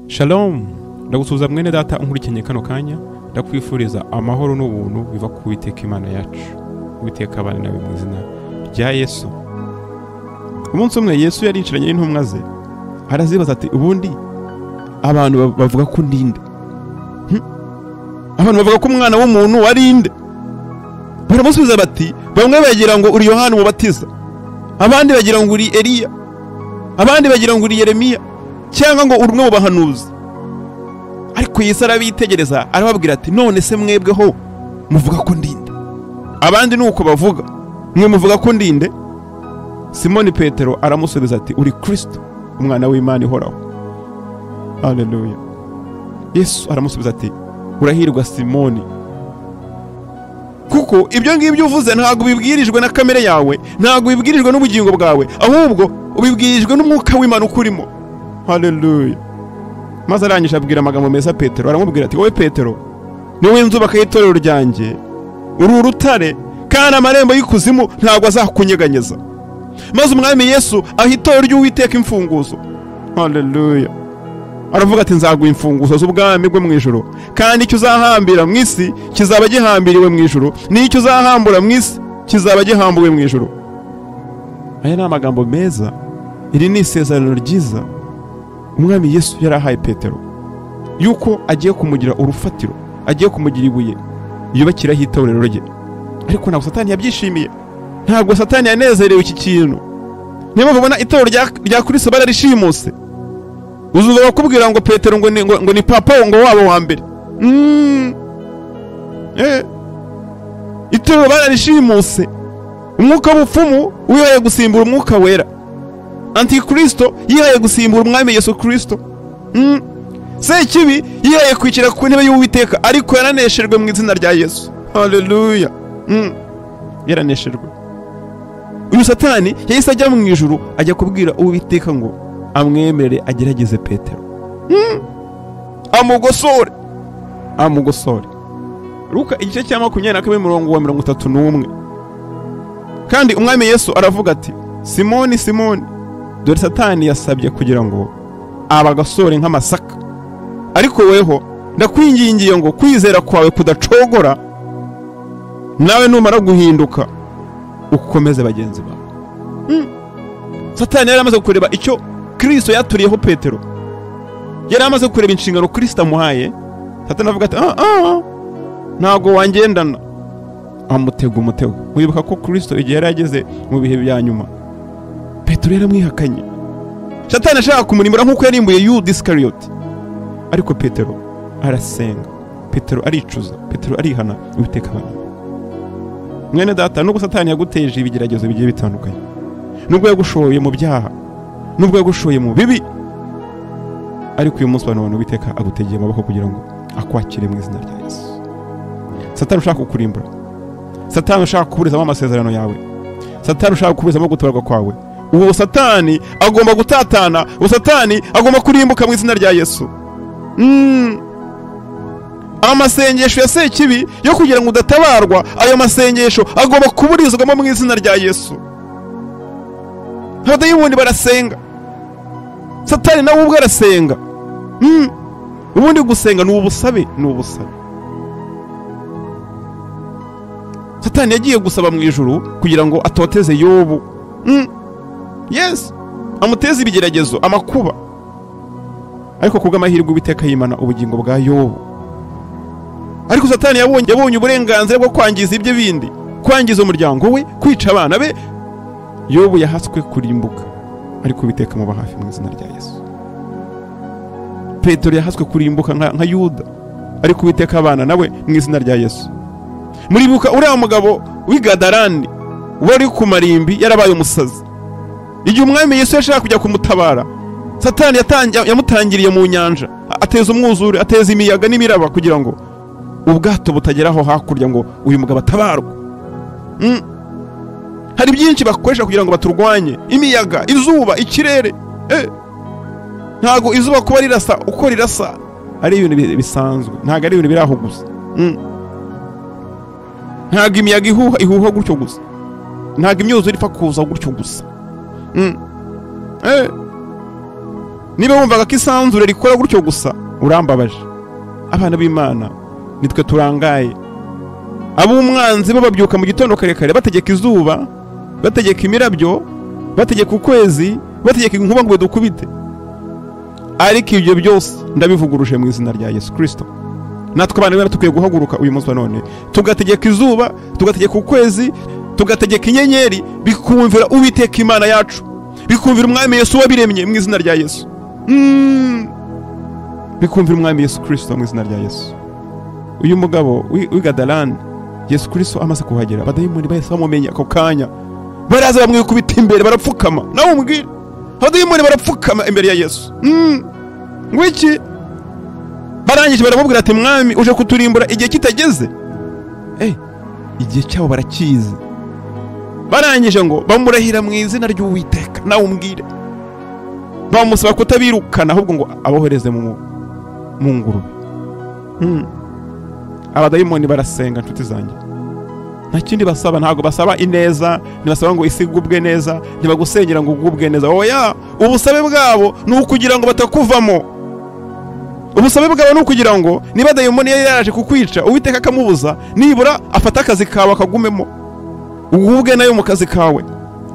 Shalom, ndagusuhuza mwene data unkurikiranye kano kanya, ndakwifuriza amahoro n'ubuntu biva ku Uwiteka Imana yacu. Uwiteka abane nawe mu izina rya Yesu. Umunsi umwe Yesu yaricaranye n'intumwa ze, arazibaza ati ubundi abantu bavuga ko ndinde? Abantu bavuga ko umwana w'umuntu ari inde? Baramusubiza bati bamwe bagira ngo uri Yohana Umubatiza, abandi bagira ngo uri Eliya, abandi bagira ngo uri Yeremiya, cyangwa ngo uri umwe mu bahanuzi. Ariko Yesu arabitegereza arababwira ati none se mwebweho muvuga ko ndinde? Abandi nuko bavuga, mwe muvuga ko ndinde? Simoni Petero aramusubiza ati uri Kristo, umwana w'Imana ihoraho. Haleluya. Yesu aramusubiza ati urahirwa Simoni, kuko ibyo ngibyo uvuze ntabwo ubibwirijwe na kamere yawe, ntabwo ubibwirijwe n'ubugingo bwawe, ahubwo ubibwirijwe n'umwuka w'Imana ukurimo. Haleluya. Maze arangije abwira amagambo meza Petero, aramubwira ati wowe Petero, niwe nzubaka itorero ryanjye, uri urutare, kandi amarembo y'ikuzimu ntabwo azakunyeganyeza. Maze umwami Yesu aha itorero ry'Uwiteka imfunguzo. Haleluya. Aravuga ati nzaguha imfunguzo z'ubwami bwo mu ijuru, kandi icyo uzahambira mu isi kizaba gihambiriwe mu ijuru, n'icyo uzahambura mu isi kizaba gihambuwe mu ijuru. Aya ni amagambo meza, iri ni isezerano ryiza umwami Yesu yarahaye Petero, yuko agiye kumugira urufatiro, agiye kumugira ibuye yubakiraho itorero rye. Ariko ntabwo Satani yabyishimiye, ntabwo Satani yanezerewe iki kintu. Niyo mpamvu ubona itorero rya Kristo bararishimuse. Uzuza bakubwira ngo Petero ngo ni papa ngo wabo wa mbere. Itorero bararishimuse. Umwuka w'ubupfumu wihaye gusimbura umwuka wera. Antikristo yihaye gusimbura umwami Yesu Kristo. Sekibi yihaye kwicara ku ntebe y'Uwiteka, ariko yaraneshejwe mu izina rya Yesu. Haleluya. Yaraneshejwe. Uyu Satani yahise ajya mu ijuru ajya kubwira Uwiteka ngo amwemerere agerageze Petero, amugosore, amugosore. Luka igice cya 22 murongo wa 31. Kandi umwami Yesu aravuga ati Simoni, Simoni, dore Satani yasabye kugira ngo abagasore nk'amasaka, ariko weho ndakwingingiye ngo kwizera kwawe kudacogora, nawe numara guhinduka ukomeze bagenzi bawe. Satani yari amaze kureba icyo Kristo yaturiyeho Petero, yari amaze kureba inshingano Kristo amuhaye. Satani avuga ati ntabwo wangendana, amutega umutego. Wibuka ko Kristo igihe yari ageze mu bihe bya nyuma Petero yaramwihakanye. Satani ashaka kumurimbura nk'uko yarimbuye Yuda Iskariyoti, ariko Petero arasenga, Petero aricuza, Petero arihana, Uwiteka abana. Mwene data, nubwo Satani yaguteje ibigeragezo bigiye bitandukanye, nubwo yagushoye mu byaha, nubwo yagushoye mu bibi, ariko uyu munsi abantu Uwiteka agutegeye amaboko kugira ngo akwakire mu izina rya Yesu. Satani ushaka kukurimbura, Satani ushaka kuburizamo amasezerano yawe, Satani ushaka kuburizamo gutabarwa kwawe, uwo Satani agomba gutatana, uwo Satani agomba kurimbuka mu izina rya Yesu. Amasengesho ya Sekibi yo kugira ngo udatabarwa, ayo masengesho agomba kuburizwamo mu izina rya Yesu. Abadayimoni barasenga, Satani nawe ubwe arasenga. Ubundi gusenga ni ubusabe, ni ubusabe. Satani yagiye gusaba mu ijuru kugira ngo atoteze Yobu. Yes, amuteze ibigeragezo, amakuba. Ariko kubw'amahirwe Uwiteka yimana ubugingo bwa Yobu. Ariko Satani yabonye uburenganzira bwo kwangiza ibye bindi, kwangiza umuryango we, kwica abana be. Yobu yahatswe kurimbuka, ariko Uwiteka amuba hafi mu izina rya Yesu. Petero yahatswe kurimbuka nka Yuda, ariko Uwiteka abana nawe mu izina rya Yesu. Muribuka uriya mugabo w'i Gadarani wari ku marimbi, yarabaye umusazi. Igihe umwami Yesu yashaka kujya kumutabara, Satani yamutangiriye mu nyanja, ateza umwuzure, ateza imiyaga n'imiraba kugira ngo ubwato butageraho hakurya ngo uyu mugabo atabarwe. Hari byinshi bakoresha kugira ngo baturwanye, imiyaga, izuba, ikirere. Ntago izuba kuba rirasa uko rirasa ari ibintu bisanzwe, ntago ari ibintu biraho gusa. Ntago imiyaga ihuha gutyo gusa, ntago imyuzure ipfa kuza gutyo gusa. Niba wumvaga ko isanzure rikora gutyo gusa, urambabaje. Abana b'Imana nitwe turangaye. Ab'umwanzi bo babyuka mu gitondo kare kare bategeka izuba, bategeka imirabyo, bategeka ukwezi, bategeka inkuba ngo dukubite. Ariko ibyo byose ndabivuguruje mu izina rya Yesu Kristo. Natwe abana b'Imana tukwiye guhaguruka uyu munsi wa none, tugategeka izuba, tugategeka ukwezi, tugategeka inyenyeri, bikumvira Uwiteka Imana yacu, bikumvira Umwami Yesu wabiremye mu izina rya Yesu. Bikumvira Umwami Yesu Kristo mu izina rya Yesu. Uyu mugabo w'i Gadarani, Yesu Kristo amaze kuhagera, abadayimoni bahise bamumenya ako kanya, baraza bamwikubita imbere, barapfukama. Nawe umbwire, abadayimoni barapfukama imbere ya Yesu. Ngwiki barangije baramubwira ati: "Mwami, uje kuturimbura igihe kitageze?" Igihe cyabo barakizi. Barangije ngo bamurahira mu izina ry'Uwiteka. Nawe umbwire, bamusaba kutabirukana, ahubwo ngo abohereze mu ngurube. Abadayimoni barasenga, nshuti zanjye, nta kindi basaba. Ntabwo basaba ineza, ntibasaba ngo isi igubwe neza, ntibagusengera ngo ugubwe neza. Oya, ubusabe bwabo ni ukugira ngo batakuvamo. Ubusabe bwabo ni ukugira ngo niba dayimoni yari yaraje kukwica, Uwiteka akamubuza, nibura afate akazi kawe akagumemo, ugubwe nayo mu kazi kawe,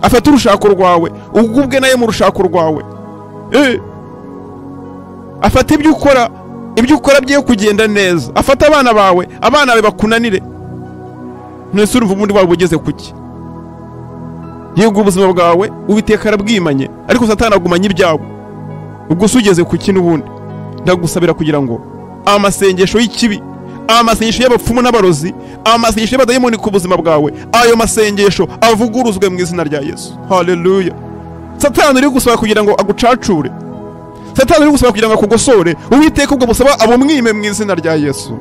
afate urushako rwawe, ugubwe nayo mu rushako rwawe, afate ibyo ukora, ibyo ukora bye kugenda neza, afate abana bawe, abana bawe bakunanire. Nese urumva ubundi waba ugeze kuki? Yego, ubuzima bwawe Uwiteka arabwimanye, ariko Satani agumanye ibyawe. Ubwo se ugeze kuki n'ubundi? Ndagusabira kugira ngo amasengesho y'ikibi, amasengesho y'abapfumu n'abarozi, amasengesho y'abadayimoni ku buzima bwawe, ayo masengesho avuguruzwe mu izina rya Yesu. Haleluya! Satani uri gusaba kugira ngo agucacure, Satani uri gusaba kugira ngo akugosore, Uwiteka ubwo busaba abumwime mu izina rya Yesu.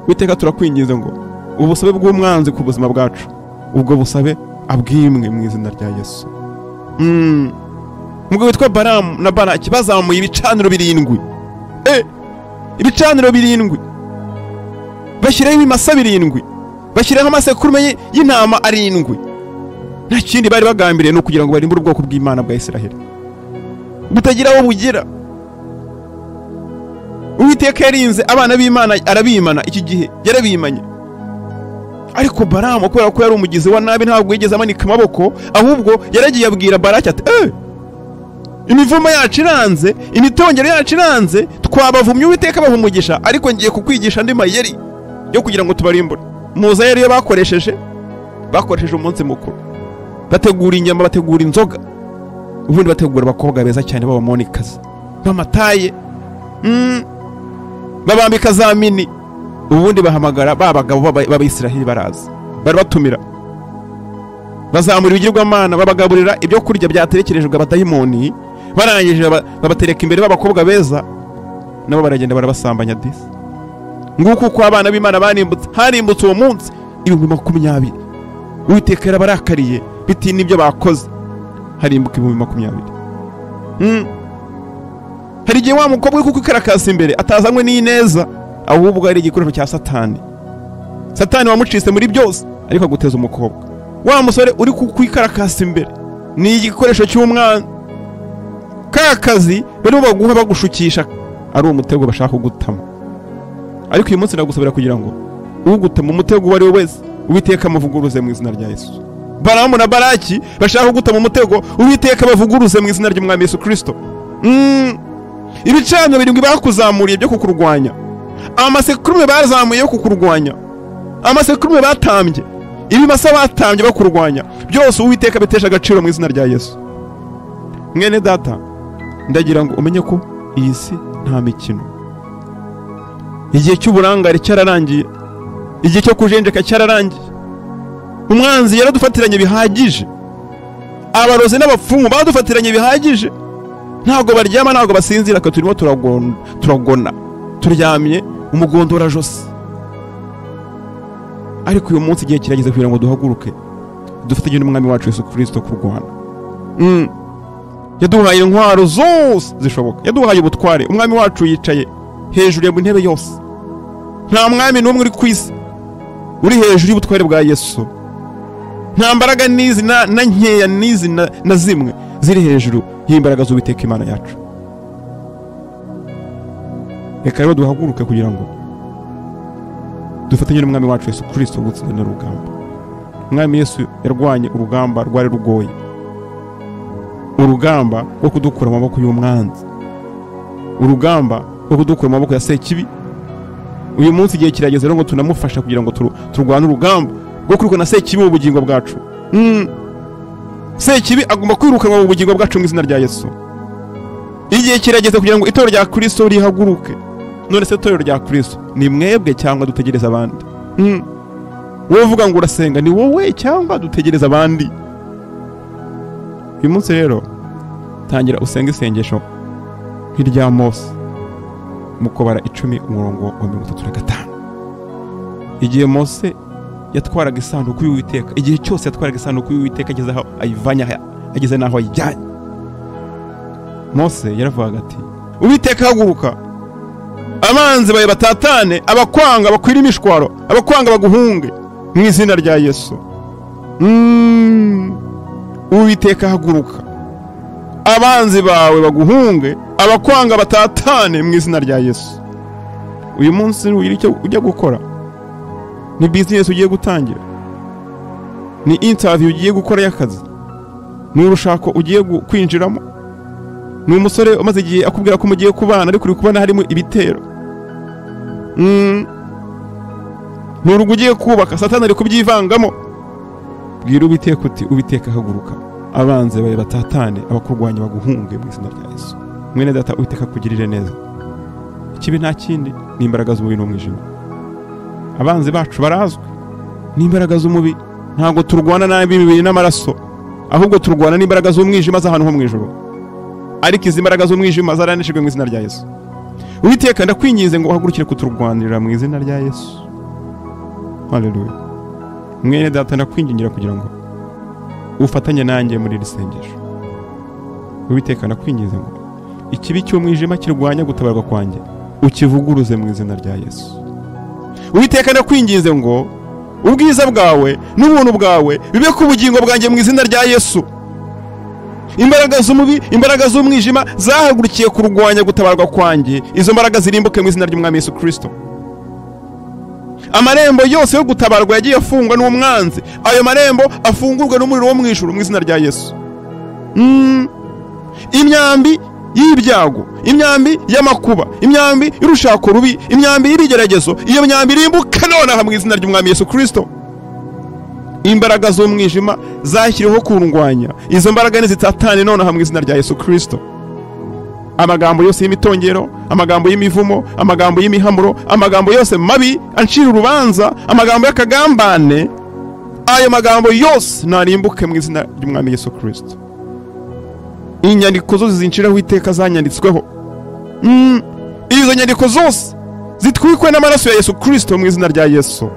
Uwiteka, turakwinginze ngo ubusabe bw'umwanzi ku buzima bwacu, ubwo busabe abwimwe mu izina rya Yesu. Umugabo witwa Baramu na Baraki bazamuye ibicaniro 7, ibicaniro 7, bashyiraho ibimasa 7, bashyiraho amasekurume y'intama 7. Nta kindi bari bagambiriye, ni ukugira ngo barimbure ubwoko bw'Imana bwa Isiraheli butagira aho bugira. Uwiteka yarinze abana b'Imana, arabimana. Iki gihe yarabimanye. Ariko Baramu, kubera ko yari umugizi wa nabi, ntabwo yigeze amanika amaboko, ahubwo yaragiye abwira Baraki ati: "Imivumo yacu iranze, imitongero yacu iranze, twabavumye, Uwiteka umugisha, ariko ngiye kukwigisha andi mayeri yo kugira ngo tubarimbure." Muza yari yo bakoresheje umunsi mukuru, bategura inyama, bategura inzoga, ubundi bategura abakobwa beza cyane b'abamonikazi b'amataye, babambika za mini, ubundi bahamagara ba bagabo b'Abayisiraheli, baraza barabatumira, bazamura ibigirwamana, babagaburira ibyo kurya byaterekerejwe abadayimoni. Barangije babatereka imbere b'abakobwa beza, nabo baragenda barabasambanya disi. Nguko uko abana b'Imana barimbutse. Harimbutse uwo munsi 20,000. Uwiteka yarabarakariye bitewe n'ibyo bakoze, harimbuka 20,000. Hari igihe wa mukobwa uri kukwikarakasa imbere atazanywe n'ineza, ahubwo ari igikoresho cya Satani. Satani wamucitse muri byose, ariko aguteza umukobwa. Wa musore uri kukwikarakasa imbere ni igikoresho cy'umwana. Ka kazi barimo baguha bagushukisha ari umutego bashaka kugutama. Ariko uyu munsi ndagusabira kugira ngo ugutama umutego uwo ari we wese, Uwiteka amuvuguruze mu izina rya Yesu. Baramu na Baraki bashaka kugutama umutego, Uwiteka bavuguruze mu izina ry'Umwami Yesu Kristo. Ibicaniro 7 bakuzamuriye byo kukurwanya, amasekurume bazamuye yo kukurwanya, amasekurume batambye, ibimasa batambye bakurwanya, byose Uwiteka bitesha agaciro mu izina rya Yesu. Mwene data, ndagira ngo umenye ko iyi si nta mikino. Igihe cy'uburangare cyararangiye, igihe cyo kujenjeka cyararangiye. Umwanzi yaradufatiranye bihagije, abarozi n'abapfumu badufatiranye bihagije. Ntabwo baryama, ntabwo basinzira, ko turimo turagona, turyamye umugondora josi. Ariko uyu munsi igihe kirageze kugira ngo duhaguruke, dufatanye n'Umwami wacu Yesu Kristo kurwana. Yaduhaye intwaro zose zishoboka, yaduhaye ubutware. Umwami wacu yicaye hejuru ya buri ntebe yose. Nta mwami n'umwe uri ku isi uri hejuru y'ubutware bwa Yesu. Nta mbaraga n'izi na nkeya n'izi na zimwe ziri hejuru y'imbaraga z'Uwiteka Imana yacu. Reka rero duhaguruke kugira ngo dufatanye n'umwami wacu Yesu Kristo gutsinda urugamba. Umwami Yesu yarwanye urugamba rwari rugoye, urugamba rwo kudukura mu maboko y'umwanzi, urugamba rwo kudukura mu maboko ya Sekibi. Uyu munsi igihe kirageze rero ngo tunamufasha kugira ngo turwane urugamba rwo kwirukana Sekibi mu bugingo bwacu. Sekibi agomba kwirukanwa mu bugingo bwacu mu izina rya Yesu. Igihe kirageze kugira ngo itorero rya Kristo rihaguruke. None se itorero rya Kristo ni mwebwe cyangwa dutegereza abandi? Wowe uvuga ngo urasenga, ni wowe cyangwa dutegereza abandi? Uyu munsi rero tangira usenge isengesho nk'irya Mose mu Kubara 10 umurongo wa 35. Igihe Mose yatwaraga isanduku y'Uwiteka, igihe cyose yatwaraga isanduku y'Uwiteka ageze aho ayivanye, ageze n'aho ayijyanye, Mose yaravugaga ati: Uwiteka haguruka, abanzi bawe batatane, abakwanga bakwira imishwaro, abakwanga baguhunge mu izina rya Yesu. Uwiteka haguruka, abanzi bawe baguhunge, abakwanga batatane mu izina rya Yesu. Uyu munsi ugira icyo ujya gukora, ni business ugiye gutangira, ni interview ugiye gukora y'akazi, ni urushako ugiye kwinjiramo, ni umusore umaze igihe akubwira ko mugiye kubana ariko uri kubona harimo ibitero, ni urugo ugiye kubaka, Satani ari kubyivangamo. Bwira Uwiteka uti: Uwiteka haguruka, abanzi bawe batatane, abakurwanya baguhunge mu izina rya Yesu. Mwene data, Uwiteka akugirire neza. Ikibi nta kindi ni imbaraga z'umubi n'umwijima. Abanzi bacu barazwi ni imbaraga z'umubi. Ntabwo turwana n'imibiri n'amaraso, ahubwo turwana n'imbaraga z'umwijima z'ahantu ho mu ijuru. Ariko izi mbaraga z'umwijima zaraneshejwe mu izina rya Yesu. Uwiteka ndakwinginze ngo uhagurukire kuturwanirira mu izina rya Yesu. Haleluya. Mwene data, ndakwingingira kugira ngo ufatanye nanjye muri iri sengesho. Uwiteka ndakwinginze ngo ikibi cy'umwijima kirwanya gutabarwa kwanjye ukivuguruze mu izina rya Yesu. Uwiteka ndakwinginze ngo ubwiza bwawe n'ubuntu bwawe bibe ku bugingo bwanjye mu izina rya Yesu. Imbaraga z'umubi, imbaraga z'umwijima zahagurukiye kurwanya gutabarwa kwanjye, izo mbaraga zirimbuke mu izina ry'Umwami Yesu Kristo. Amarembo yose yo gutabarwa yagiye afungwa n'umwanzi, ayo marembo afungurwe n'umuriro wo mu ijuru mu izina rya Yesu. Imyambi y'ibyago, imyambi y'amakuba, imyambi y'urushako rubi, imyambi y'ibigeragezo, iyo myambi irimbuke nonaha mu izina ry'Umwami Yesu Kristo. Imbaraga z'umwijima zashyiriweho kurwanya, izo mbaraga nizitatane nonaha mu izina rya Yesu Kristo. Amagambo yose y'imitongero, amagambo y'imivumo, amagambo y'imihamuro, amagambo yose mabi ancira urubanza, amagambo y'akagambane, ayo magambo yose narimbuke mu izina ry'Umwami Yesu Kristo. Inyandiko zose zinciraho iteka zanyanditsweho, izo nyandiko zose zitwikwe n'amaraso ya Yesu Kristo mu izina rya Yesu.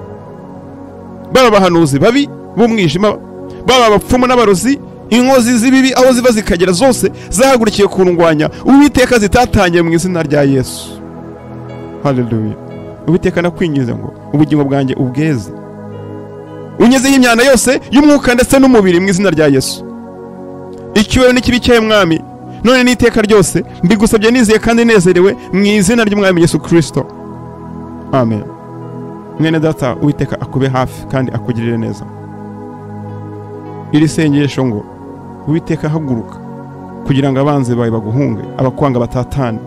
Baba abahanuzi babi b'umwijima, baba abapfumu n'abarozi, inkozi z'ibibi aho ziva zikagera zose zahagurukiye kurwanya Uwiteka zitatanye mu izina rya Yesu. Haleluya. Uwiteka ndakwinginze ngo ubugingo bwanjye ubweze, unyezeho imyanda yose y'umwuka ndetse n'umubiri mu izina rya Yesu. Icyubahiro n'ikibi cyawe Mwami, none n'iteka ryose mbigusabye nizeye kandi nezerewe mu izina ry'Umwami Yesu Kristo. Amen. Mwene data, Uwiteka akube hafi kandi akugirire neza. Iri sengesho ngo Uwiteka haguruka kugira ngo abanzi bawe baguhunge, abakwanga batatane,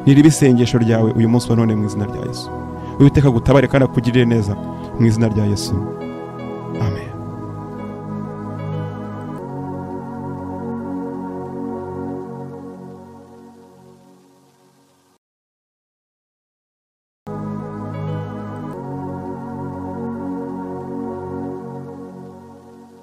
niribe isengesho ryawe uyu munsi wa none mu izina rya Yesu. Uwiteka agutabare kandi akugirire neza mu izina rya Yesu.